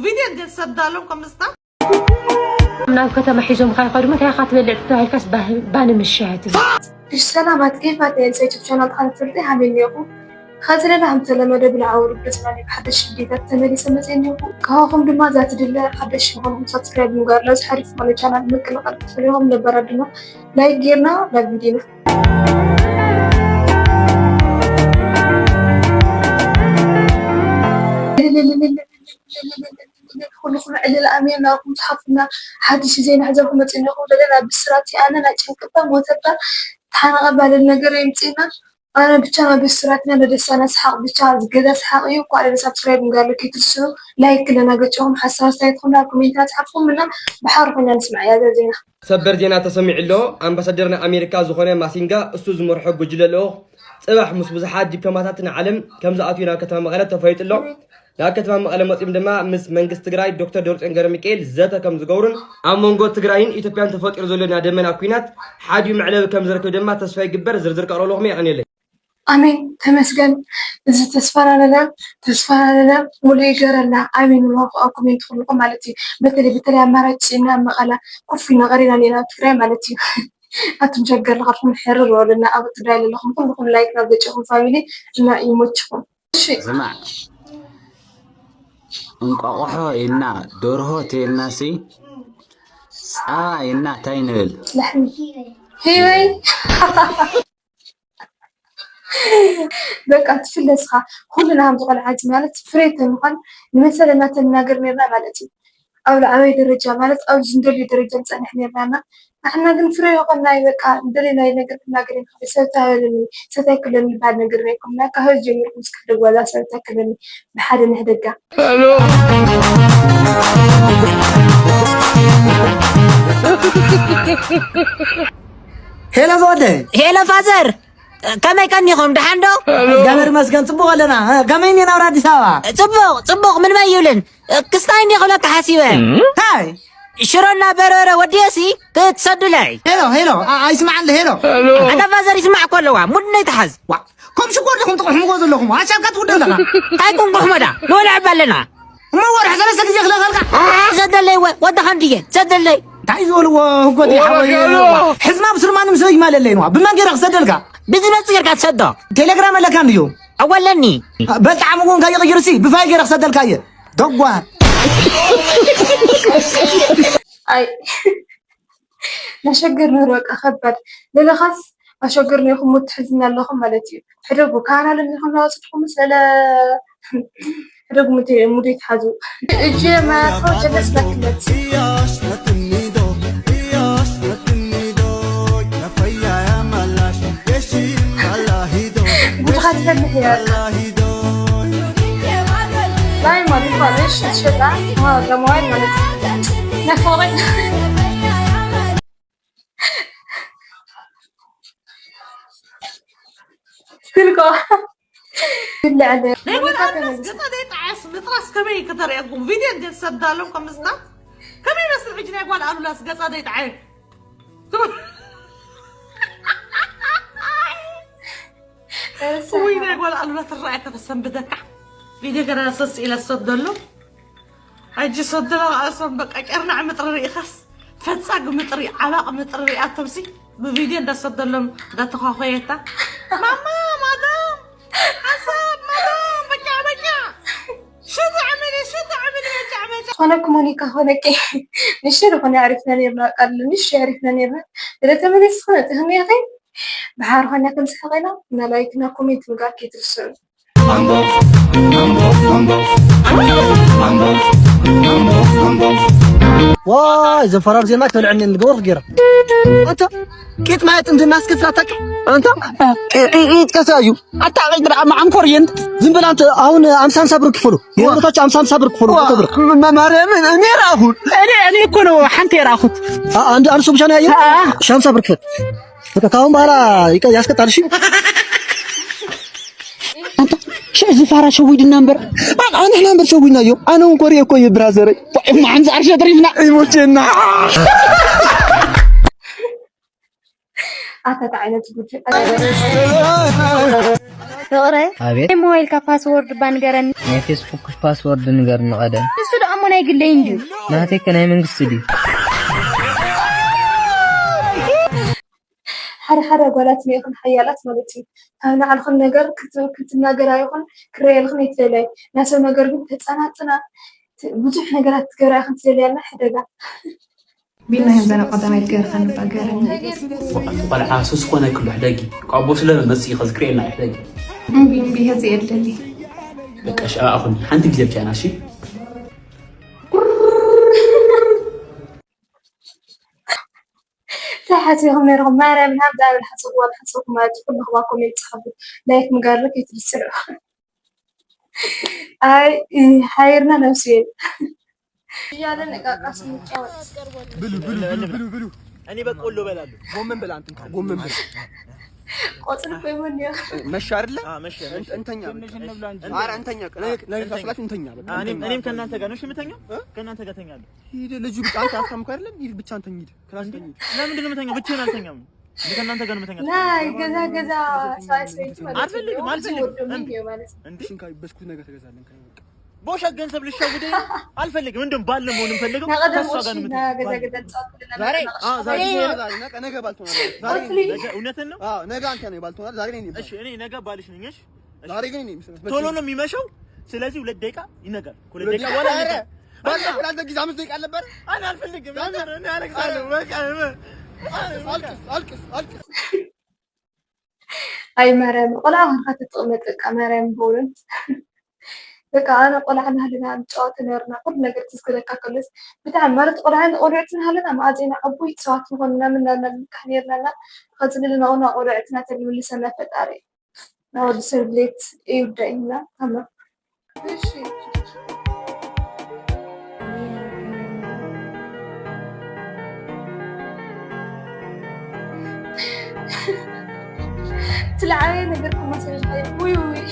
ቪድዮ እንዴት ሰዳሎም ከምስታ ናብ ከተማ ሒዞም ካይኸዱ እንታይ ኢኻ ትበልዕ ተባሂልካስ ባህ- ባኒ ምሻ እያ ትብል። እሺ ሰላማት ኬፋት ኤልሳ ዩቱብ ቻናል ተኸታተልቲ ሃበይ እኒኹም። ኸዚ ለና ከም ተለመደ ብልዓ ውርድ ደስና ናይ ሓደሽ ቪዲዮታት ተመሊሰ መፅእ እኒኹ። ካባኹም ድማ እዛ ትድለ ሓደሽ ዝኾንኩም ሳብስክራይብ ምግባር ለዚ ሓሪፍ ዝኾነ ቻናል ምቅልቃል ክትፈልዮም ነባራት ድማ ላይክ ጌርና ናብ ቪዲዮና። ኩልኹም ዕልል ኣሜን ናብኩም ዝሓፉና ሓድሽ ዜና ሕዘልኩም መፂእና ኣለኹም ዘለና ብስራት ኣነ ናይ ጭንቅታ ሞተታ ተሓናቐባለል ነገር የምፅእና ኣነ ብቻ ናብ ብስራትና ነደስታና ሰሓቕ ብቻ ዝገዛ ሰሓቕ እዩ እኳ ለለ ሳብስክራይብ ንጋሎ ከይትርስኑ ላይክ ለና ገጭኹም ሓሳብ ኣስተያየትኩም ናብ ኮሜንትና ፅሓፍኩም እና ብሓር ኮይና ንስማዕ እያ እዛ ዜና ሰበር ዜና ተሰሚዑ ኣሎ። ኣምባሳደር ናይ ኣሜሪካ ዝኾነ ማሲንጋ እሱ ዝመርሖ ጉጅለ ልኡኽ ፅባሕ ምስ ብዙሓት ዲፕሎማታት ንዓለም ከም ዝኣትዩ ናብ ከተማ መቐለ ተፈሊጡ ኣሎ። ናብ ከተማ መቐለ መፂኦም ድማ ምስ መንግስቲ ትግራይ ዶክተር ደብረፅዮን ገብረሚካኤል ዘተ ከም ዝገብሩን ኣብ መንጎ ትግራይን ኢትዮጵያን ተፈጢሩ ዘሎ ናይ ደመና ኲናት ሓዲኡ መዕለቢ ከም ዝረክብ ድማ ተስፋ ይግበር። ዝርዝር ከቕርበልኹም እየ። የቐንየለይ። ኣሜን ተመስገን እዚ ተስፋና ነና ተስፋና ነና ሙሉ ይገረልና ኣሜን ንብልኩም ኣብ ኮሜንት ኩልኩም ማለት እዩ በተለይ በተለይ ኣማራጭ ስኢና ኣብ መቐላ ኮፍ ኢልና ቀሪና ኔና ኣብ ትግራይ ማለት እዩ ኣቱም ሸገር ለኻትኩም ሕርር በሉና ኣብ ትግራይ ዘለኹም ኩልኩም ላይክ ናብ ዘጨኹም ፋሚሊ እና ይሞችኩም እሺ ስማዕ እንቋቑሖ ኢልና ደርሆ ተይልና ሲ ፃባ ኢልና እንታይ ንብል ላሕሚ ሂወይ በቃ ትፍለስኻ ኩልና ከምዚ ቆልዓ እዚ ማለት ፍሬ ተምዃን ንመሰለ እናተናገር ነርና ማለት እዩ ኣብ ላዕለዋይ ደረጃ ማለት ኣብዚ እንደልዩ ደረጃ ንፀንሕ ነርና እና ንሕና ግን ፍሬ ይኾናይ በቃ እንደልናይ ነገር ክናገር ይንክእል ሰብ ታበለኒ ሰብ ታይክለኒ ዝበሃል ነገር ናይ ኮምና ካብ ህዚ ጀሚርኩም እስኪ ሓደ ጓዛ ሰብ ታይክለኒ ብሓደ ንሕደጋ ሄሎ ዘወደ ሄሎ ፋዘር ከመይ ቀኒኹም ደሓን ዶ? እግዚኣብሔር ይመስገን ፅቡቕ ኣለና። ከመይ እኒኤ ናብራ ኣዲስ ኣበባ? ፅቡቕ ፅቡቕ ምንመይ ይብልን ክስታይ እኒኦ ክብለካ ሓሲበ። እንታይ? ሽሮና በርበረ ወዲኤሲ ክትሰዱለይ። ሄሎ ሄሎ ኣይስማዕ እንደ ሄሎ። ኣታ ፋዘር ይስማዕ እኮ ኣለዋ ሙድ ነይትሓዝ። ዋ ከም ሽኮር ዲኹም ትቕሕምዎ ዘለኹም ኣሻልካ ትውደ ኣለኻ። እንታይ ቁንቁሕሞ ዳ ንበልዕ እባ ኣለና። እሞ ወርሒ ሰለስተ ግዜ ክለኸልካ። ሰደለይ ወ- ወድኻ እንድየ ሰደለይ። እንታይ ዝበልዎ ህጎት ይሓወይ ሕዝማ ብስልማን ምስ ይማለለይ ነዋ ብመን ገይረ ክሰደልካ ብዝመፅ ጌርካ ትሰዶ። ቴሌግራም ኣለካ እንድዩ ኣወለኒ በጣዕሚ እውን ከይቕይርሲ ብፋይ ገይረ ክሰደልካ እየ ደጓ ኣይ ናሸገር ነሩ በቃ ከባድ ለለኻስ ኣሸገር ነይኹም ሙድ ትሕዝና ኣለኹም ማለት እዩ ሕደጉ ካናል እንዲኹም ናወፅድኩም ስለለ ሕደጉ ሙድ ሙድ ይትሓዙ እጅ ማያቶ ጀለስ መክለት ጉድኻ ትፈልሕ እያ ላይማ ድኳን እሺ ትሸጣ ዋ ገማዋይ ማለት እዩ ናይ ፎረግ ስልኮ ይብልዐለ ናይ ጓል ኣሉላስ ገፃ ዘይጠዓስ ምጥራስ ከመይ ክተርእየኩም ቪድዮ እንዴት ሰዳሎም ከምዝና ከመይ ይመስል ሕጂ ናይ ጓል ኣሉላስ ገፃ ዘይጠዓየ ወይ ናይ ጓል ኣሉላ ትረኣየካ ተሰንብደካ ቪድዮ ገና ሰስ ኢለ ሰደሎም ሕጂ ሰደሎ ኣእሶም በቃ ቄርናዕ ምጥሪ ርኢኻስ ፈጻግ ምጥሪ ዓባቕ ምጥሪ ርኢኣቶምሲ ብቪድዮ እንዳሰደሎም እንዳተዃኾየታ ማማ ማዳም ሓሳብ ማዳም በቃ በቃ ሽቲ ዕምሊ ሽቲ ዕምሊ በቃ በቃ ዝኾነኩ ሞኒካ ኾነቂ ንሽ ዝኾነ ኣሪፍና ነርና ቃል ንሽ ኣሪፍና ነርና ስለተመለስ ዝኾነ ጥህሚ ያኸይ ብሓር ኾና ክንስሕቕ ኢና እና ላይክ እና ኮሜንት ምግባር ከይትርስዑ ዋይ ዘፈራር ዜማ ክተልዐኒ ንገበር ክገይራ ኣታ ቂጥ ማየት እንድናስከፍላታቂ ኣንታ ቂጥ ከሳ እዩ ኣታ ቂጥ ደኣ መዓንኮር እየን ዝም ብላ ኣንተ አሁን አምሳ አምሳ ብር ክፈሉ የወረታቸው አምሳ አምሳ ብር ክፈሉ ተብር ማርያምን እኔ ራኹት እኔ እኔ እኮ ነው ሓንቲ የራኹት አንድ አንሱ ብቻ ነው ያየው ሺህ አምሳ ብር ክፈል በቃ ካሁን በኋላ ያስቀጣል እሺ ኣንታ ሸዚ ፋራ ሸዊድና እምበር ኣነ ንሕና እምበር ሸዊድናዮ ኣነ እውን ኮሪየ እኮ እየ ብራዘረይ እሞ ሓምሳ ቅርሺ ኣትሪፍና ይሞቼና ኣታ እንታይ ዓይነት ጉድ። ፍቕረይ፣ ኣቤት። ናይ ሞባይልካ ፓስወርድ እባ ንገረኒ። ናይ ፌስቡክ ፓስወርድ ንገርኒ ቀደም። ንሱ ደኣ እሞ ናይ ግለይ እንድዩ። ናተይ ከ ናይ መንግስቲ ድዩ? ሓደ ሓደ ጓላት እኒኦኽን ሓያላት ማለት እዩ። ካብ ንዓልኽን ነገር ክት-፣ ክትናገራ ይኹን ክረየልኽን ኣይትደልያ። ናይ ሰብ ነገር ግን ተጸናጽና፣ ት-፣ ብዙሕ ነገራት ትገብራ ኢኽን ትደልያና ሕደጋ። ቢልና ህዝበና ቀዳማይ ትገርኸን እባ ገረኒ። ቆልዓ ሱስ ኮነ ክሉ ሕደጊ። ካብ ቦ ስለ መጽኢ ከዝክሬና ሕደጊ። እምቢ፣ እምቢ፣ ህዚ የለኒ። በቃ፣ እሺ፣ ኣኹን ሓንቲ ግዜ ብቻ ኢና፣ እሺ? እንታይ ሓሲብኩም ነይርኩም? ማርያም፣ ናብ ዛብል ሓሰብኩ፣ ዋላ ሓሰብኩ ማለት ኩልኹም ኣብ ኮሜንት ጽሓፉ። ላይክ ምግባር ከይትርስዑ። ኣይ፣ ሓይርና ነብሱ የለ። እያለ ነቃቃስ እንጫወት። ብሉ፣ ብሉ፣ ብሉ፣ ብሉ፣ ብሉ። እኔ በቆሎ እበላለሁ። ጎመን ብላ፣ አንተ እንኳን ጎመን ብላ። ቆጽል እኮ ይሆን ነው። መሻ አይደለ? አዎ፣ መሻ፣ መሻ። እንተኛ በቃ። ትንሽ እንብላ እንጂ። ኧረ እንተኛ፣ ነገ፣ ነገ እንተኛ። ካስላችሁ እንተኛ በቃ። እኔም፣ እኔም ከእናንተ ጋር ነው። እሺ፣ የምተኛው? እ? ከእናንተ ጋር እተኛለሁ። ሂድ ልጁ ብቻ፣ አንተ አስታምኩ አይደለም? ሂድ ብቻ አንተ ሂድ። ክላስ እንዴ? ተኛ። ለምንድን ነው የምተኛው? ብቻዬን አልተኛም። እንደ ከእናንተ ጋር ነው የምተኛው። ና፣ ገዛ ገዛ ሰው አይስለችም ማለት ነው። አልፈልግም፣ አልፈልግም። ወዶ ምን እምቢ። ማለት ነው? እንዴ? እሺ፣ እንካ በስኩት ነገር ትገዛለን ከኔ በቃ። በውሸት ገንዘብ ልሸውደኝ አልፈልግም። እንደውም ባል ነው መሆን የምፈልገው። ና፣ ቀደም ከእሷ ጋር እሺ፣ ነው ና፣ የምፈልገው። ገዛ ባል። ገዛ ጻፍልን። ዛሬ? አዎ፣ ዛሬ ዛሬ? ይመጣል። ነገ፣ ነገ ባልተሆናል። ዛሬ ወትሊ። ነገ፣ እውነትን ነው? አዎ፣ ነገ አንተ ነህ ባልተሆናል። ዛሬ ነኝ። እሺ፣ እኔ ነገ ባልሽ ነኝ። እሺ? ዛሬ ግን እኔ ምስል ቶሎ ነው የሚመሸው። ስለዚህ ሁለት ደቂቃ ይነጋል። ከሁለት ደቂቃ በኋላ በኋላ ይነጋል። በቃ፣ ሁለት ደቂቃ፣ አምስት ደቂቃ፣ አምስት ደቂቃ አልነበረ? እኔ አልፈልግም። በቃ። እኔ አለቅሳለሁ። በቃ፣ በቃ። አልቅስ፣ አልቅስ፣ አልቅስ፣ አልቅስ። አይ ማርያም፣ ቆልዓ ኾንካ ትጥቕመጥ በቃ ማርያም በእውነት። በቃ ኣነ ቆልዓ እናሃለና ንጫወት ነበርና፣ ኩሉ ነገር ትዝ ክብለካ ከሎስ ብጣዕሚ ማለት ቆልዓ፣ ቆልዑት እናሃለና መኣዘና ዕቡይ ሰባት ንኾን ምናምን እናልና ንልቃሕ ነርና እና ኸዚ ንልና ቁና ቆልዑት እናተን ይምልሰና ፈጣሪ። ናይ ወዲ ሰብ ድሌት ይውዳእ ኢልና ተማ። እሺ። ትለዓበየ ነገር ከማሰለሽ። ውይ፣ ውይ።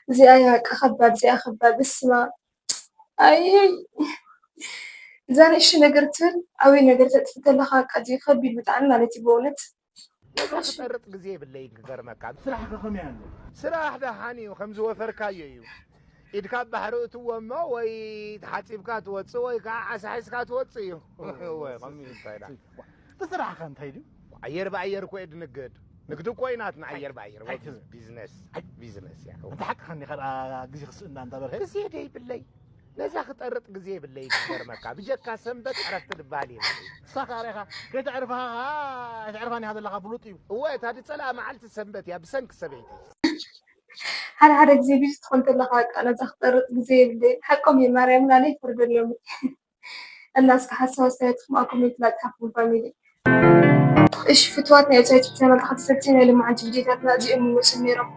እዚኣ እያ በቃ ከባድ፣ እዚኣ ከባድ። እስማ፣ ኣይ፣ እዛ ንእሽቶ ነገር ትብል ዓብይ ነገር ተጥፍእ ከለኻ በቃ እዚ ከቢድ ብጣዕሚ ማለት እዩ በእውነት። ነዛ ክጠርጥ ግዜ የብለይን ክገርመካ። ስራሕ ከ ከመይ ኣሎ? ስራሕ ደሓን እዩ፣ ከም ዝወፈርካዮ እዩ። ኢድካ ኣብ ባሕሪ እትዎ እሞ ወይ ተሓጺብካ ትወጽእ ወይ ከዓ ዓሳ ሒዝካ ትወጽእ እዩ። እወ፣ ከምኡ እዩ እንታይ ደኣ። እቲ ስራሕ ከ እንታይ ድዩ? ኣየር ብኣየር እኮ እየ ድንግድ። ንግዲ እኮ እዩ ናትና ኣየር ብኣየር። እንታይ ትብል? ቢዝነስ፣ ኣይ። ቢዝነስ እያ። እቲ ሓቅኻ እንዲኻ ደኣ ግዜ ክስእና እንዳ በርሀ። ግዜ ደይብለይ። ነዛ ክጠርጥ ግዜ የብለይ ክገርመካ። ብጀካ ሰንበት ዕረፍቲ ዝበሃል የብለይ። ንስኻ ርኢኻ፣ ከይተዕርፋኻ፣ ኣይተዕርፋን ኢኻ ዘለኻ ፍሉጥ እዩ። እወ፣ እታ ድጸልኣ መዓልቲ ሰንበት እያ፣ ብሰንኪ ሰበይተይ። ሓደ ሓደ ግዜ ቢዚ ትኾን ተለኻ፣ በቃ፣ ነዛ ክጠርጥ ግዜ የብለይ። ሓቆም እዮም፣ ማርያምን ኣነ ይፈርደሎም። እና እስከ ሓሳብ ኣስተያየትኩም ኣብ ኮሜንት ላጽሓፍኩም ፋሚሊ። እሺ ፍትዋት ናይ ዩቱብ ቻናል ተኸታተልቲ ናይ ልምዓንቲ ቪዲዮታትና እዚኦም ይመስሉ ነይሮም።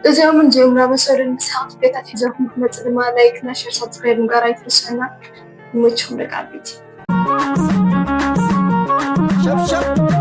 እዚኦምን እዚኦም እናመሰሉን ብስሓቕ ቪዲዮታት ሒዘልኩም ክመጽእ ድማ ላይክ እና ሼር ሳብስክራይብ ምግባር ኣይትርስዑና። ይመችኹም ደቂ ዓበይቲ። ሸብሸብ።